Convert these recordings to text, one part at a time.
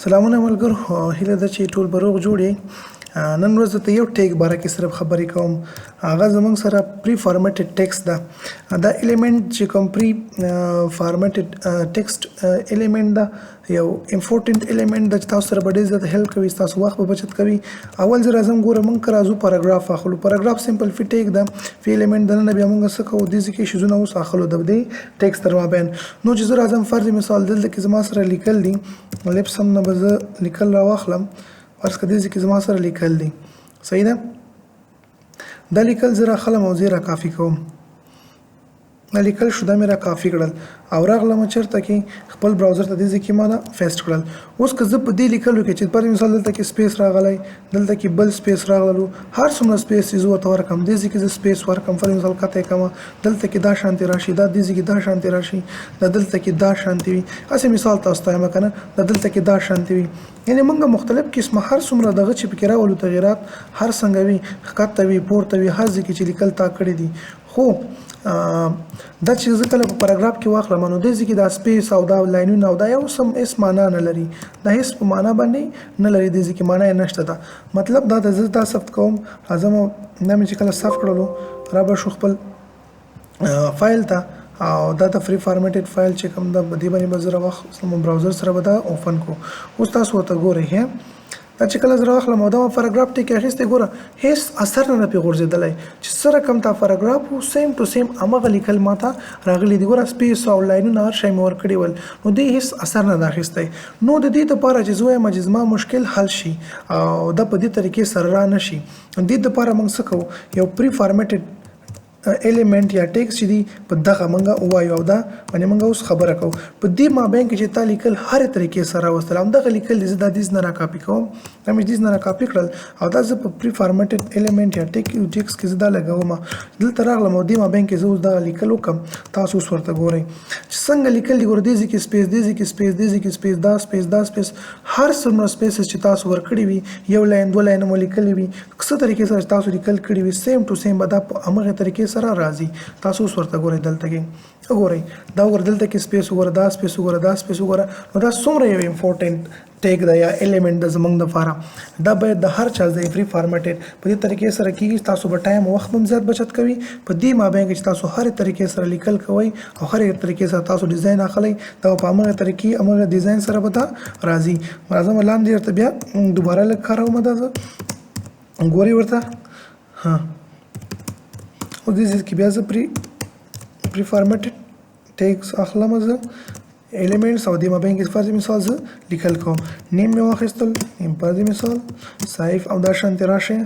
سلامونه ملګرو، هیله ده چې ټول به روغ جوړ یئ. نن ورځ درته یو tag باره کې صرف خبرې کوم. هغه زمونږ سره پری فارمیټډ ټیکسټ ده. دا element چې کوم پری فارمیټډ ټیکسټ element ده، یو important element ده چې تاسو سره به ډېر زیات help کوي، ستاسو وخت به بچت کوي. اول زه راځم، ګوره، مونږ که راځو پاراګراف اخلو. پاراګراف simple p tag ده، p element دننه بیا مونږ څه کوو؟ دې ځای کې شیزونه اوس اخلو د دې ټیکسټ تر مابین. نو چې زه راځم، فرض مثال دلته کې زما سره لیکل دي، lipsum نه به زه لیکل راواخلم. فرض که دې ځای کې زما سره لیکل دي، صحیح ده، دا لیکل زه راخلم او زه یې راکافي کوم. دا لیکل شو، دا مې را کافي کړل او راغلم چېرته کې خپل browser ته، دې ځای کې ما دا paste کړل. اوس که زه په دې لیکلو کې چې فرض مثال دلته کې space راغلی، دلته کې بل space راغللو، هر څومره space چې زه ورته ورکړم، دې ځای کې زه space ورکړم، فرض مثال کته یې کړم، دلته کې دا شانتې راشي، دا دې ځای کې دا شانتې راشي، دا دلته کې دا شانتې وي. هسې مثال تاسو ته وایم که نه، دا دلته کې دا شانتې وي. یعنې موږ مختلف قسمه هر څومره دغه چې پکې راولو تغیرات هر څنګه وي، ښکته وي، پورته وي، هر ځای کې چې لیکل تا کړي دي. خو دا چې زه کله په پاراګراف کې واخلم، نو دې ځای کې دا space او دا لاینونه او دا یو سم هېڅ معنا نه لري، دا هېڅ په معنا باندې نه لري، دې ځای کې معنا یې نشته ده. مطلب دا ده زه دا ثبت کوم، راځم دا مې چې کله ثبت کړلو، را به شو خپل فایل ته، او دا د پری فارمیټډ فایل چې کوم ده په دې باندې به زه راواخلم، browser سره به دا open کړو. اوس تاسو ورته ګورئ، دا چې کله زه راواخلم او دا ما پاراګراف ټیک اخیستی، ګوره هېڅ اثر نه ده پرې غورځېدلی. چې څه رقم تا پاراګراف و، same to same همغه لیکل ما ته راغلي دي. ګوره space او لاینونه هر شی مې ورکړي ول، نو دې هېڅ اثر نه ده اخیستی. نو د دې دپاره چې زه وایم چې زما مشکل حل شي او دا په دې طریقې سره را نه شي، دې دپاره موږ څه کوو؟ یو پری فارمیټډ element یا ټیکس چې دي په دغه مونږ ووایو او دا باندې مونږ اوس خبره کوو. په دې مابین کې چې تا لیکل هرې طریقې سره راوستل، همدغه لیکل دي، زه دا دیز نه راکاپي کوم، دا مې دیز نه راکاپي کړل او دا زه په پری فارمیټډ element یا ټیکس کې زه دا لګوم. دلته راغلم او دې مابین کې زه اوس دغه لیکل وکړم. تاسو اوس ورته ګورئ چې څنګه لیکل دي. ګوره دې ځای کې space، دې ځای کې space، دې ځای کې space، دا space، دا space، هر څومره space چې تاسو ورکړي وي، یو line دوه line مو لیکلي وي، څه طریقې سره چې تاسو لیکل کړي وي، same to same به دا په همغې طریقې سره راځي. تاسو اوس ورته ګورئ، دلته کې وګورئ، دا وګوره، دلته کې space وګوره، دا space وګوره، دا space وګوره. نو دا څومره یو important tag ده یا element ده زمونږ دپاره، دا باید د هر چا ځای پری فارمیټډ په دې طریقې سره کېږي. تاسو به time وخت هم زیات بچت کوي. په دې مابین کې چې تاسو هرې طریقې سره لیکل کوئ او هرې طریقې سره تاسو design اخلئ، دا په همغې طریقې همغه design سره به دا راځي. راځم لاندې ورته بیا دوباره لږ کاروم، دا زه ګورئ ورته. او دې ځای کې بیا زه پری فارمیټډ ټیکس اخلم، زه elements او دې مابین کې فرض مثال زه لیکل کوم. name مې واخیستل، name فرض مثال صیف او دا شانتې راشه.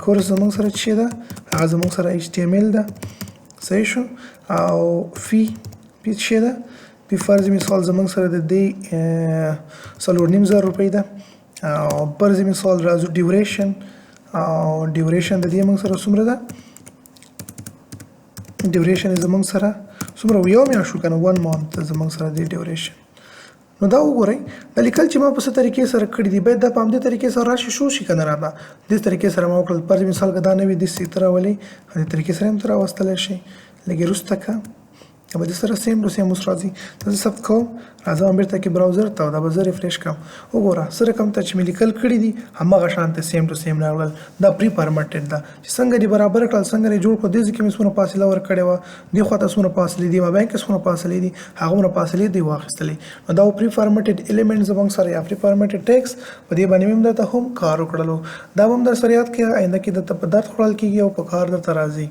course زموږ سره چې ده هغه زموږ سره HTML ده، صحیح شو. او fee چې ده، fee فرض مثال زموږ سره د دې 4,500 روپۍ ده. او فرض مثال راځو duration، او duration د دې موږ سره څومره ده؟ duration زموږ سره څومره؟ یو میاشت شو که نه، 1 month زموږ سره دی duration. نو دا وګورئ، دا لیکل چې ما په څه طریقې سره کړي دي، باید دا په همدې طریقې سره راشي، شو شي که نه راته. دې طریقې سره ما وکړل. فرض مثال که دا نه وي، داسې ته راولې، دې طریقې سره هم ته راوستلی شي، لږ یې وروسته که دا به دې سره same to same اوس راځي. دا زه ثبت کوم، راځم بېرته کې browser ته او دا به زه refresh کړم. وګوره څه رقم ته چې مې لیکل کړي دي هماغه شان ته same to same راغلل. دا پری فارمیټډ ده چې څنګه دې برابر کړل، څنګه دې جوړ کړل. دې ځای کې مې څومره فاصله ورکړې وه، دې خوا ته څومره فاصلې دي، مابین کې څومره فاصلې دي، هغومره فاصلې دې واخیستلې. نو دا پری فارمیټډ element زموږ سره یا پری فارمیټډ ټیکس په دې باندې مې هم درته هم کار وکړلو. دا به هم در سره یاد کړئ، آینده کې درته په درد خوړل کېږي او په کار درته راځي.